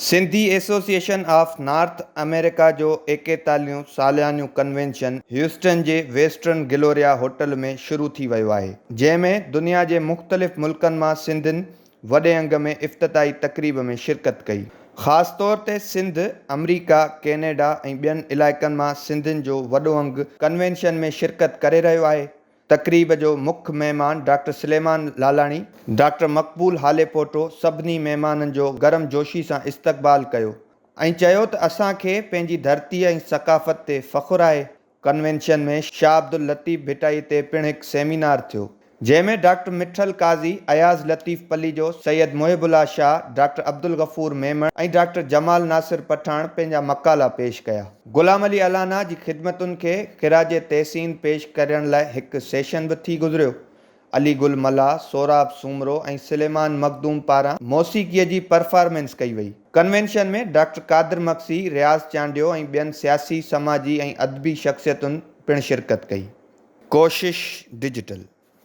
Sindhi association of North America جو ايڪيتاليهون ساليانيون convention Houston جي western گلوريا hotel ۾ شروع ٿي ويو آهي، جنهن ۾ دنيا جي مختلف ملڪن مان سنڌين وڏي انگ ۾ افتتاحي تقريب ۾ شرڪت ڪئي. خاص طور تي سنڌ، آمريڪا، ڪينيڊا ۽ ٻين علائقن مان سنڌين جو وڏو انگ ڪنوينشن ۾ شرڪت ڪري رهيو آهي. تقريب جو مک مهمان ڊاڪٽر سليمان لالاڻي، ڊاڪٽر مقبول هاليپوٽو سڀني مهمانن جو گرم جوشي سان استقبال ڪيو ۽ چيو ته اسان کي پنهنجي ڌرتيء ۽ ثقافت تي فخر آهي. ڪنوينشن ۾ شاهه عبداللطيف ڀٽائي تي پڻ هڪ سيمينار ٿيو، جنهن ۾ ڊاڪٽر مٺل قاضي، اياز لطيف پليجو، سيد محب الله شاهه، ڊاڪٽر عبدالغفور ميمڻ ۽ ڊاڪٽر جمال ناصر پٺاڻ پنهنجا مقالا پيش ڪيا. غلام علي الانا جي خدمتن کي خراج تحسين پيش ڪرڻ لاء هڪ سيشن به ٿي گذريو. علي گل ملاح، سهراب سومرو ۽ سليمان مخدوم پاران موسيقيء جي پرفارمنس ڪئي وئي. ڪنوينشن ۾ ڊاڪٽر قادر مگسي، رياض چانڊيو ۽ ٻين سياسي، سماجي ۽ ادبي شخصيتن پڻ شرڪت ڪئي. ڪوشش ڊجيٽل.